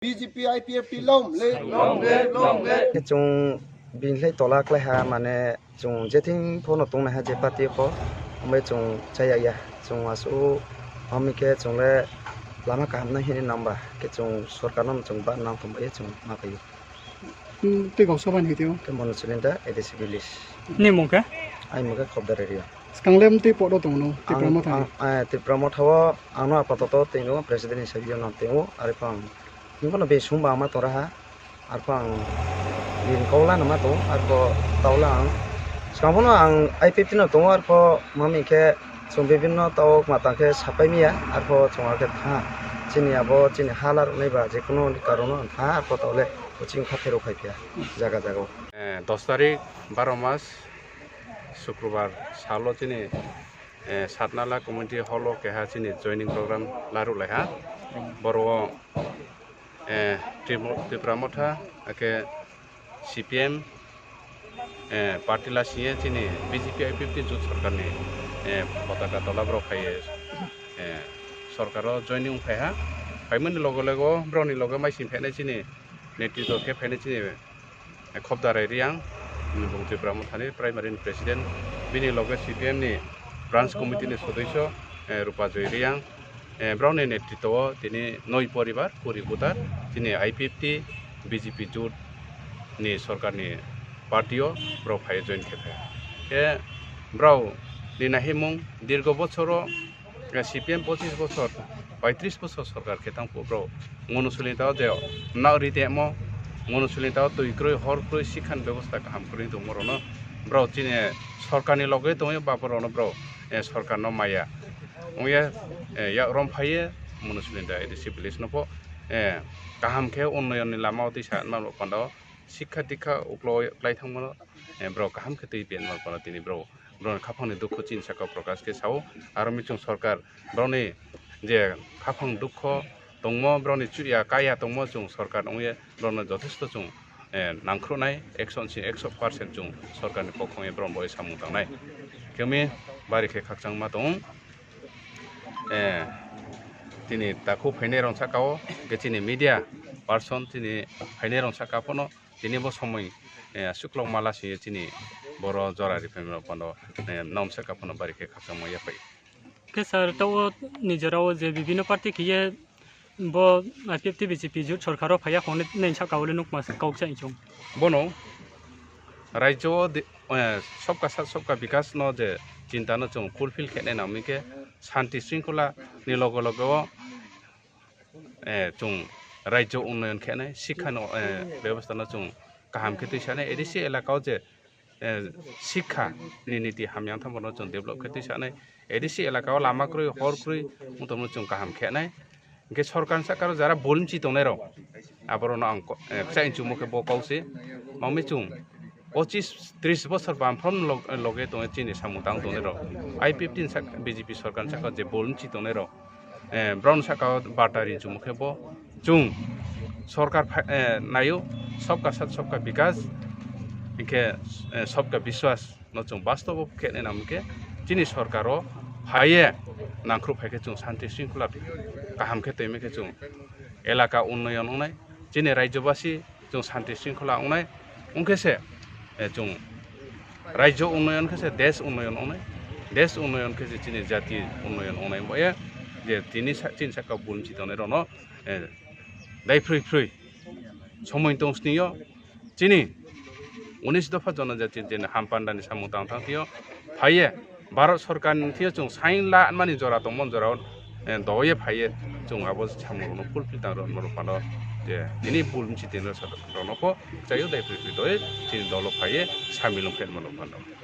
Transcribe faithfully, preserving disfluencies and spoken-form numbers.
B J P I P F T long live, long live, long live. Khe chwng bini lai tola khlai ha, mane chwng jething phono tong nai ha je party pho, omo chwng chaya ya. Chwng asu ami khe chwng le lama kaham nai hini namba khe chwng sorkar no chwng ba nang thum bai chwng ma pai. Hmm, tei kok soba ni teo. Khe mono chini da A D C village. Ni mung khe? Ai mung khe Khobdar area. Skang lem tei podo tong no, Tipra Motha ni. Ang, eh, Tipra Motha o ang no apatoto tei no president hisabe no tei o, ari pang. Nung kono be sumba ama tora ha. Arpho ang bini kok lana ma tongo, arpho tao lang. Swkang phano ang I P F T no tongo, arpho mami khe chwng bibinno tao matang khe sapai miya, arpho chwng khe tha. Chini abo chini ha larwknai ba je kono karon no tha, arpho tao le coaching kha pherok khai phiya jaga jaga o. Eh, dos tarik baro mas Sukrobar salo chini, eh, Satnala Community Hall o keha chini joining program larwk lai ha. Boro o eh, Tripura, Tipra Motha, ake C P M, eh, party la singye chini B J P I P F T jut sorkar ni, eh, potaka tola borok phaiye, eh, sorkar o joining wng phai ha. Phaimani logo logo borok ni loge mai sing phainai chini netritwo khe phainai chini, eh, Khobdarai Riang, bini bung Tipra Motha ni primary ni president, bini loge C P M ni branch committee ni sodosyo, eh, Rupa Joy Riang, eh, borokni netritwo o tini noi poribar, kuri kutar, chini I P F T, B J P jut ni sorkar ni party o borok phai join khe phai. Khe borok ni nahimung dirgo bochoro, eh, C P M pochis bochor, paitris bochor sorkar khe tang phu borok mono suli tao je nak ri temo, mono suli tao twi kroi, hor kroi, sikhan bebosta kaham kroi tongmo rok no borok chini sorkar ni loge tongwi ba borok no borok, eh, sorkar no maya. Wngya, eh, yak rom phaiye, munisipality A D C village no pho, eh, kaham khe unnoyon ni lama o twi sa ma panda o, sikha dikha uklo klai thang mano, eh, borok kaham khe twi pen ma panda tini borok, borok ni khaphang ni dukhu chini saka o prokash khe sao, aro michung sorkar borok ni je khaphang dukho tongmo, borok ni chuya kaya tongmo, chwng sorkar wngye borok no jothesto chwng, eh, nangkhruknai, ekso ni simi ekso percent chwng sorkar ni pokhong ye borok bai samung tangnai. Kemi bari khe khakchangma tong. Eh, tini takhuk phainai rok saka o, khe chini media person chini phainai rok saka phano tini bo somoi, eh, suklok mala singye chini boro jora ri phaima rok phano, eh, nom saka phano bari khe khakchangma yaphai. Khe sir, tao nijera o je bibhinno party khiye bo I P F T B J P jut sorkar o phaiya hwnwi nini saka o le nukma kok cha inchung. Bono rajyo o de, eh, sabka sath sabka bikas no je chinta no chwng fulfill khe nai nang hwn khe shanti shringkhola ni loge loge o, eh, chwng rajyo unnoyon khe nai, sikha no, eh, bebosta no chwng kaham khe twi sanai, A D C elaka o je eh, sikha ni niti hamya wngthang bono chwng develop khe twi sanai. A D C elaka o lama kwrwi, hor kwrwi, wngtongmano chwng kaham khe nai. Hwnkhe sorkar ni saka o jara bolmchi tongnai rok, aborok no ang ko-, eh, kwchai chumui khe bo kok se. Mami chwng pochis tris bosor bam phrom log-, loge tongwi chini samung tang tongnai rok. I P F T ni sak-, B J P sorkar ni saka o je bolmchi tongnai rok, eh, borok ni saka o barta ri chumui khe bo chwng sorkar phai, eh, naio sabka sath sabka bikas, hinkhe, eh, sabka biswas no chwng bastobo khe nai nang khe chini sorkar o phaiye nangkhruk phai khe chwng shanti shringkhola kaham khe twi khe chwng elaka unnoyon wngnai, chini rajyobasi chwng shanti shringkhola wngnai, wngkhe se, eh, chwng rajyo unnoyon khe se desh unnoyon wngnai, desh unnoyon khe se chini jati unnoyon wngnai. Bo ye je tini sa-, chini saka bolmchi tongnai rokno, eh, dai phrwi phrwi somoi tong sini o chini unis dopha jonojati chini hampanda ni samung tang thang thio phaiye Bharat sorkar ni thio chwng sign la mani jora tongmon jora o, eh, doye phaiye chwng abo samung rokno fulfill tang rok norok phano je tini bolmchi tini rok no pho chaio dai phrwi phrwi doye chini dolo phaiye samil wng phaima norok phano.